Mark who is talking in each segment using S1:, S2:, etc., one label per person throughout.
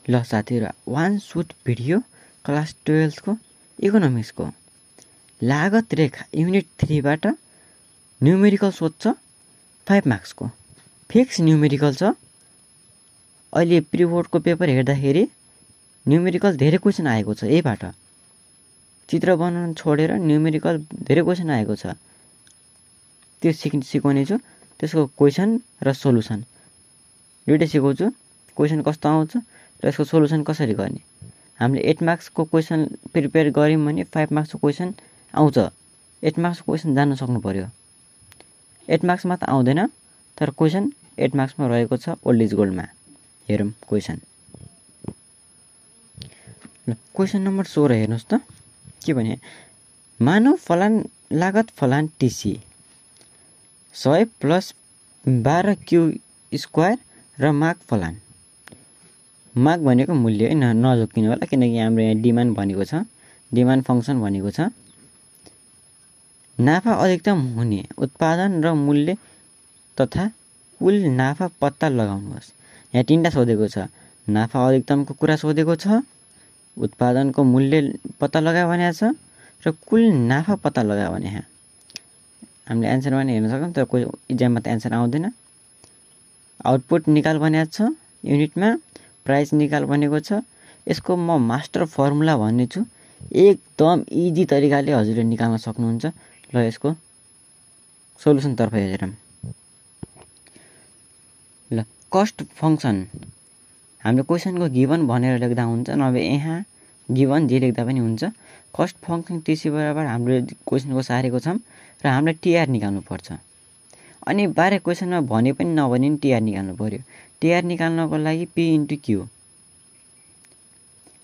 S1: ल साथीहरु, one suit video class 12 को इकोनोमिक्सको लागत रेखा युनिट 3 बाट न्युमेरिकल सोध्छ 5 मार्क्सको फिक्स न्युमेरिकल छ। अहिले प्री बोर्डको पेपर हेर्दाखेरि न्युमेरिकल धेरै क्वेशन आएको छ। यहीबाट चित्र बनाउन छोडेर न्युमेरिकल धेरै क्वेशन आएको छ। त्यो सिकाउने छु। त्यसको क्वेशन र सोलुसन दुईटै सिकाउँछु। क्वेशन कस्तो आउँछ र यसको सोलुसन कसरी गर्ने। हामीले 8 मार्क्सको क्वेशन प्रिपेयर गर्यौं भने 5 मार्क्सको क्वेशन आउँछ। 8 मार्क्सको क्वेशन जान्न सक्नु पर्यो। 8 मार्क्समा त आउँदैन, तर क्वेशन 8 मार्क्समा रहेको छ ओल्ड इज गोल्डमा। हेरौं क्वेशन। ल क्वेशन नम्बर 16 हेर्नुस् त के भने, मानव फलान लागत फलान टीसी 100 प्लस 12 क्यू स्क्वायर र माग फलान। माग भनेको मूल्य है, नझोकिनु होला किनकि हाम्रो यहाँ डिमान्ड भनेको छ, डिमान्ड फंक्सन भनेको छ। नाफा अधिकतम हुने उत्पादन र मूल्य तथा कुल नाफा पत्ता लगाउनुहोस्। यहाँ तीनटा सोधेको छ। नाफा अधिकतमको कुरा सोधेको छ, उत्पादनको मूल्य पत्ता लगायो भनेको छ र कुल नाफा पत्ता लगायो भने हामीले एन्सरमा नि हेर्न सक्छौं, तर कोही इक्जाममा त एन्सर आउँदैन। आउटपुट निकाल भनेको छ युनिटमा, प्राइस निकाल भनेको छ। यसको म मास्टर फर्मुला भन्ने छु, एकदम इजी तरिकाले हजुरले निकाल्न सक्नुहुन्छ। ल यसको सोलुसन तर्फ हेरौँ। ल कस्ट फंक्सन हामीले क्वेशनको गिभन भनेर लेख्दा हुन्छ, नभए यहाँ गिभन जे लेख्दा पनि हुन्छ। कस्ट फंक्सन टीसी बराबर हामीले क्वेशनको सारेको छौं र हामीले टीआर निकाल्नु पर्छ। अनि बारे क्वेशनमा भने पनि नभने पनि टीआर निकाल्नु पर्यो। टीआर निकाल्नको लागि पी इन्टु क्यू,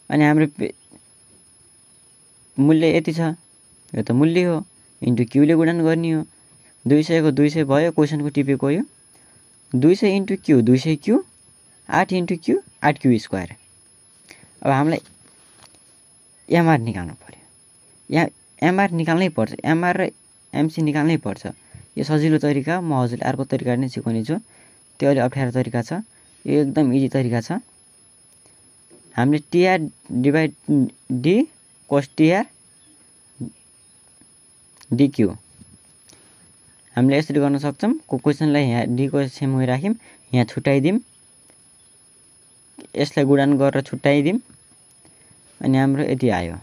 S1: अनि हाम्रो मूल्य यति छ, यो त मूल्य हो, इन्टु क्यूले गुणन गर्ने हो। 200 को 200 भयो, क्वेशनको टिपेको यो 200 into Q 200 Q, 8 into Q 8 Q square. अब हामीलाई एमआर निकाल्नु पर्यो। यहाँ एमआर निकाल्नै पर्छ, एमआर र एमसी निकाल्नै पर्छ। यो सजिलो तरिका, म हजुरले अर्को तरिका नै सिकाउने छु। त्यो अलि अप्ठ्यारो तरिका छ, यो एकदम इजी तरिका छ। हामीले TR divide d cos TR DQ हामीले यसरी गर्न सक्छौं। क्वेशनलाई यहाँ डी को सेममै राख्यौं, यहाँ छुट्याइदियौं, यसलाई गुणन गरेर छुट्याइदियौं, अनि हाम्रो यति आयो।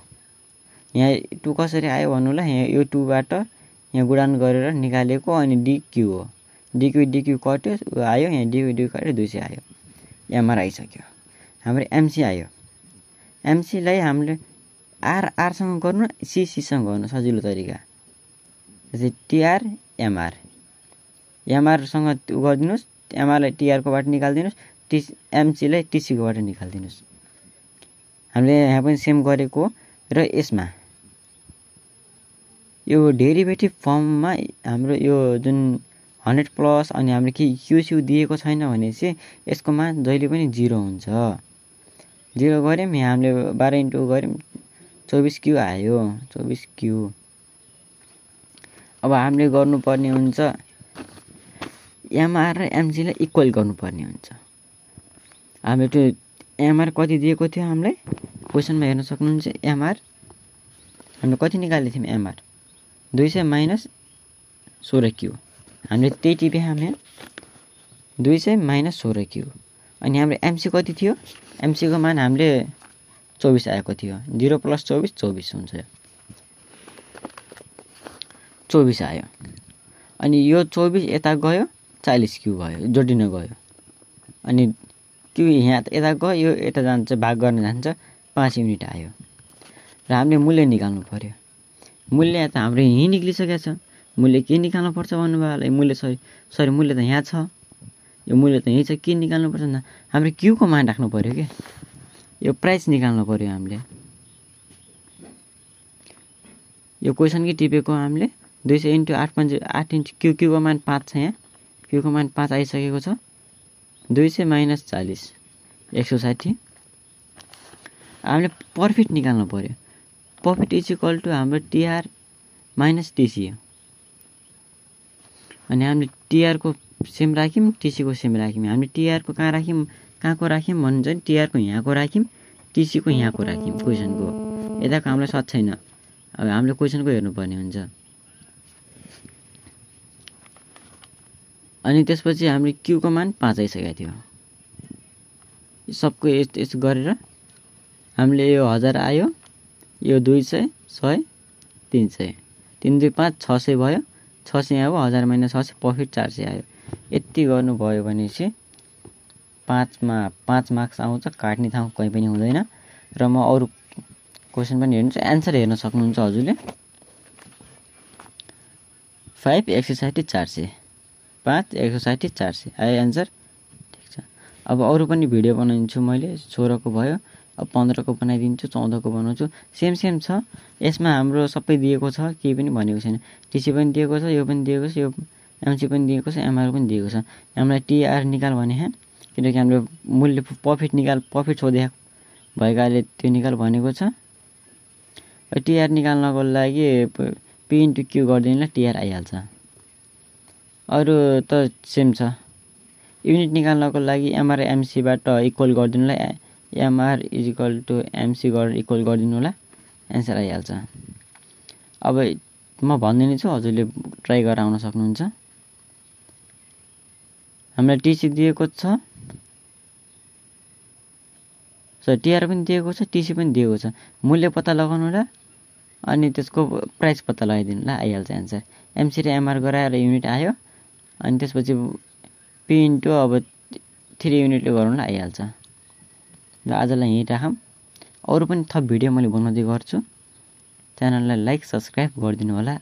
S1: यहाँ 2 कसरी आयो भन्नुला, यहाँ यो 2 बाट यहाँ गुणन गरेर निकालेको, अनि डीक्यू हो। डीक्यू कट्यो आयो, यहाँ डीक्यू कट्यो 200 आयो। एमआर आइसक्यो। हाम्रो एमसी आयो। एमसी लाई हामीले आर सँग गर्नु, सी सँग गर्नु, सजिलो तरिका। जस्तै टीआर एमआर, एमआर सँग गर्दिनुस्, एमआर लाई टीआर को बाट निकाल्दिनुस्, एमसी लाई टीसी को बाट निकाल्दिनुस्। हामीले यहाँ पनि सेम गरेको र यसमा यो डेरिभेटिभ फर्ममा हाम्रो यो जुन 100 प्लस अनि हामीले के क्यूस्यू दिएको छैन भनेपछि यसको मान जहिले पनि 0 हुन्छ। 0 गर्यौं, यहाँ हामीले 12 इन्टु गर्यौं 24 क्यू आयो, 24 क्यू। अब हामीले गर्नुपर्ने हुन्छ एमआर र एमसी लाई इक्वल गर्नुपर्ने हुन्छ। हामीले त्यो एमआर कति दिएको थियो हामीलाई क्वेशनमा हेर्न सक्नुहुन्छ। एमआर हामीले कति निकालेको थियौं, एमआर 200 माइनस 16 क्यू। हामीले त्यही टिपे हामी 200 माइनस 16 क्यू। अनि हाम्रो एमसी कति थियो, एमसी को मान हामीले 24 आएको थियो। 0 प्लस 24 24 हुन्छ, 24 आयो। अनि यो 24 यता गयो 40 क्यू भयो, जोडिन गयो। अनि क्यू यहाँ यता गयो, यो यता जान्छ, भाग गर्न जान्छ, 5 युनिट आयो। र हामीले मूल्य निकाल्नु पर्यो। मूल्य त हाम्रो यही निक्लिसकेको छ। मूल्य के निकाल्नु पर्छ भन्नुभयो होला। मूल्य सरी मूल्य त यहाँ छ, यो मूल्य त यही छ। के निकाल्नु पर्छ न, हाम्रो क्यू को मान राख्नु पर्यो के, यो प्राइस निकाल्नु पर्यो हामीले। यो क्वेशनकै टिपेको हामीले 200 इन्टु 8 इन्टु क्यू को मान 5 छ। यहाँ क्यू को मान 5 आइसकेको छ। 200 माइनस 40 160। हामीले प्रफिट निकाल्नु पर्यो। प्रफिट इज इक्वल टु हाम्रो टीआर माइनस टीसी हो। अनि हामीले टीआर को सेम राख्यौं, टीसी को सेम राख्यौं। हामीले टीआर को कहाँ राख्यौं, कहाँको राख्यौँ भन्नुहुन्छ भने टिआरको यहाँको राख्यौँ, टिसीको यहाँको राख्यौँ क्वेसनको। यताको हामीलाई सथ छैन। अब हामीले क्वेसनको हेर्नुपर्ने हुन्छ। अनि त्यसपछि हामीले क्यूको मान 5 आइसकेको थियो। सबको यस्तो गरेर हामीले यो 1000 आयो, यो 200, 100, 300, 3 2 5 600 भयो। 600 आयो, 1000 - 600 प्रफिट 400 आयो। यति गर्नुभयो भने चाहिँ 5 मार्क्स आउँछ। काट्ने ठाउँ कहीँ पनि हुँदैन। र म अरू क्वेसन पनि हेर्नुहुन्छ, एन्सर हेर्न सक्नुहुन्छ हजुरले। 5 160 400, 5 160 400 आयो एन्सर। ठिक छ। अब अरू पनि भिडियो बनाइदिन्छु मैले। 16 को भयो, अब 15 को बनाइदिन्छु, 14 को बनाउँछु। सेम छ। यसमा हाम्रो सबै दिएको छ, केही पनि भनेको छैन। टिसी पनि दिएको छ, यो पनि दिएको छ, यो एमसी पनि दिएको छ, एमआर पनि दिएको छ। हामीलाई टिआर निकाल भने किनकि हामीले मूल्य प्रफिट सोधे भएकाले त्यो निकाल भनेको छ। टिआर निकाल्नको लागि पी इन्टु क्यू गरिदिनुलाई टिआर आइहाल्छ। अरू त सेम छ। युनिट निकाल्नको लागि एमआर एमसीबाट इक्वल गरिदिनुलाई एमआर = एमसी गरेर इक्वल गरिदिनुलाई एन्सर आइहाल्छ। अब म भन्दिनै छु, हजुरले ट्राई गरेर आउन सक्नुहुन्छ। हामीलाई टिसी दिएको छ, टिआर पनि दिएको छ, टिसी पनि दिएको छ। मूल्य पत्ता लगाउनु र अनि त्यसको प्राइस पत्ता लगाइदिनु ल आइहाल्छ एन्सर। एमसी र एमआर गराएर युनिट आयो। अनि त्यसपछि पी इन्टु अब 3 युनिटले गराउनुलाई आइहाल्छ। र आजलाई यहीँ राखौँ। अरू पनि थप भिडियो मैले बनाउँदै गर्छु। च्यानललाई लाइक सब्सक्राइब गरिदिनु होला।